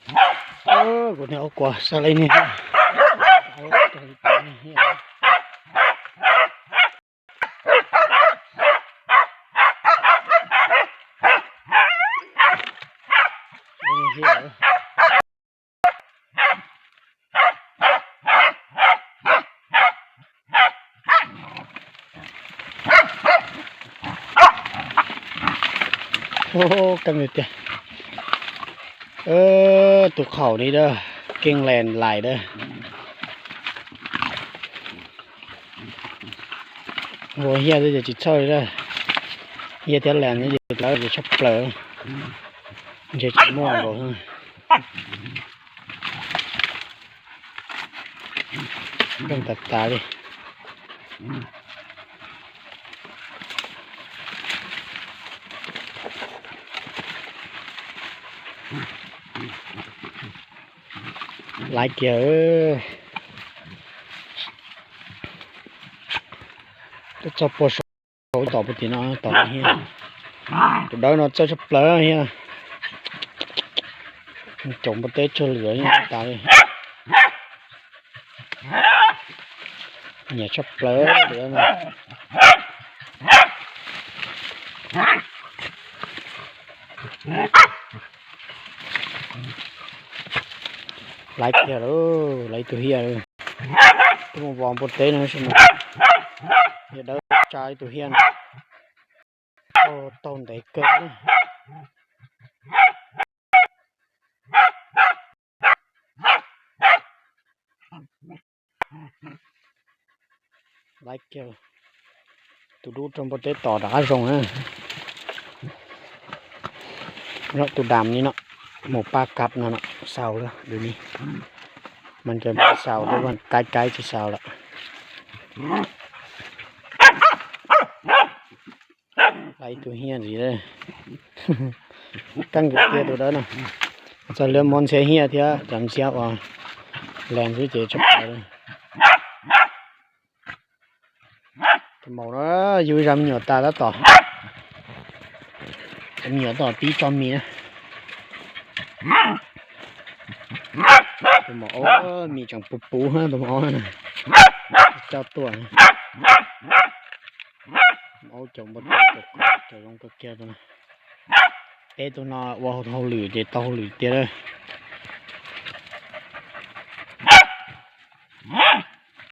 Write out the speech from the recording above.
Kuv niag aub kuas xa li niag. Keej tiag. Tus qhaum ni dab, keej lees lais dab. Ua hiaj twb ces tsis txhawj li dab. Hiaj thiab lees ces lawv ces tshaj plaws, ntshe tsis muaj nkaus. Keej tas tas li. Laiv kiag. Twb txog puag saum tom puag tim no tom hiaj. Tus dawb no txawj tshaj plaws hiaj. Caum npua teb tsawg lwm tas li. Nyiam tshaj plaws li no. Laiv kiag lauj, laiv ib tug hiaj. Twb mus vos npua teb no tab sis mas yog dawb tsa ib tug hiaj no. Taug ntev kawg. Laiv kiag. Tus dub rau npua teb tom rov qab zoo na. Tus dam ni no, mus pab kab no no, xaus lawm dua ni. Mas ncaws xaus, kaib kaib tsis xaus lawm. Laiv ib tug hiaj ntxiv. Keej tiag tus dawb no. Txog lawv muab ntxhiab hiaj thiab cov ntxhiab uas lees xwb ces tshaj plaws. Tus maum no yug ib zaj me nyuam tas tab tom, me nyuam tab tom pib tso mis na. Tus maum aub mis tseem puv puv tus maum aub. Coj tuaj. Maum aub caum npua teb, caum zoo kawg kiag tus no. Peb tus no ua hauj lwm ces tau hauj lwm tiag.